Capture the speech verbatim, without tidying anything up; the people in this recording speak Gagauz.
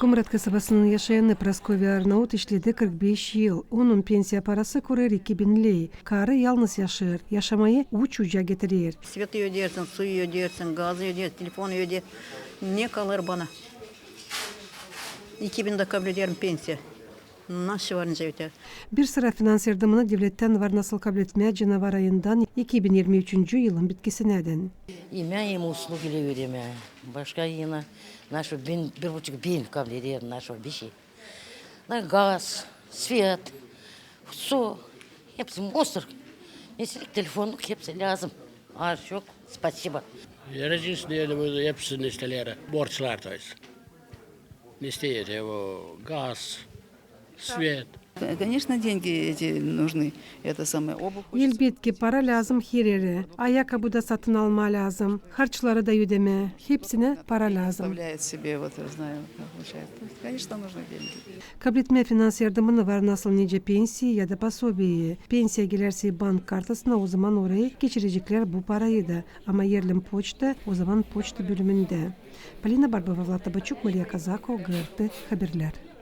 Kumrat kasabasının yaşayanı Praskovya Arnaut işledi kırk beş yıl. Onun pensiya parası korêr iki bin ley. Karı yalnız yaşêêr. Yaşamayı uç-uca getirer. Sveti ödersin, suyu ödersin, gazı ödersin, telefonu ödersin. Ne kalêr bana? İki bin dä kabul ederim pensiya. Nasıl var nicä öter? Bir sıra finans yardımını devlettän var nasıl kabletmää canavar ayından iki bin irmi üçüncü yılın bitkisinädän. İmää hem uslugi ödemää. Başka inä, naşo bin, bir buçuk bin kabul ederim, naşo bişey. Na gaz, svet, su, hepsi musor. Neselik telefonluk, hepsi lääzım. Aşok, spasiba. Različni, hepsi nesteleri, borclar, то есть. Neste, o gaz, svet. Конечно, деньги эти нужны. Это самое, обувь хочется. Elbetki, para lääzım her erä. Ayakabu da satın almaa lääzım. Harçları da ödemää. Hepsinä para lääzım. Оставляет себе, вот, знаю, как получает. Конечно, нужны деньги. Kabletmää finans yardımını var nasıl nicä pensiya ya da posobiyeyi. Pensiya gelärsä bank kartasına, ozaman orayı geçireceklär bu parayı da. Ama erlin poçta, ozaman poçta bölümündä. Polina Barbova, Vlad Tabaçuk, Mariya Kazako, GRT Haberlär.